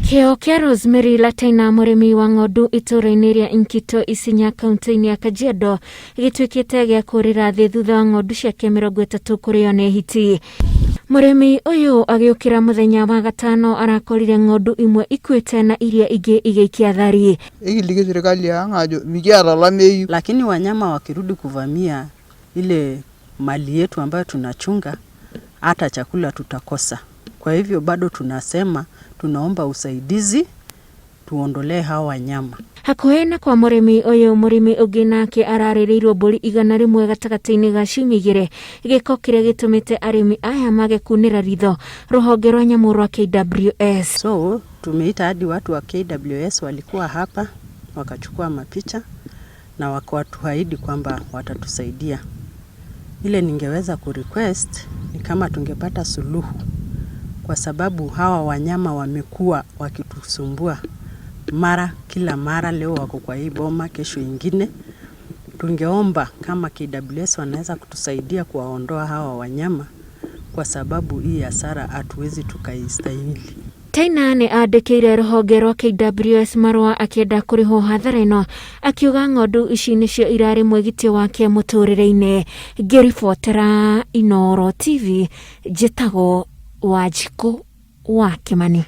Kĩo kĩa Rosemary Lataina, mũrĩmi wa ng'ondu itũũra-inĩ rĩa Inkito, Isinya, kaunti-inĩ ya Kajiado, gĩtuĩkĩte gĩa kũrĩra thĩ thutha wa ng'ondu ciake 30 kũrĩo nĩ hiti. Mũrĩmi ũyũ agĩũkĩra mũthenya wa gatano arakorire ng'ondu imwe ikuĩte na iria ingĩ igĩikia thari. Ekiliki serkali ang ajo mikiata olameyu. Lakini wanyama wakirudi kuvamia ile mali yetu ambayo tunachunga, hata chakula tutakosa. Kwa hivyo bado tunasema tunaomba usaidizi tuondolee hawa wanyama. Hakuhĩ na kwa mũrĩmi ũyũ, mũrĩmi ũngĩ nake ararĩrĩirwo mbũri 100 gatagatĩ-inĩ ga ciumia 2, gĩko kĩrĩa gĩtũmĩte arĩmi aya mage kunĩra ritho rũhonge rwa nyamũ rwa KWS. So tumeita hadi watu wa KWS, walikuwa hapa wakachukua mapicha na wakatuahidi kwamba watatusaidia. Ile ningeweza kurequest ni kama tungepata suluhu, kwa sababu hawa wanyama wamekuwa wakitusumbua mara kila mara. Leo wako kwa hii boma, kesho ingine. Tungeomba kama KWS wanaweza kutusaidia kuwaondoa hawa wanyama, kwa sababu hii hasara hatuwezi tukaistahili. Taina nĩ andĩkĩire rũhonge rwa KWS marũa akĩenda kũrĩhwo hathara ĩno, akiuga ng'ondu ici nĩcio irarĩ mwĩgitio wake mũtũrĩre-inĩ. Ngĩribotera Inooro TV, njĩtagwo Wanjikũ wa Kĩmani.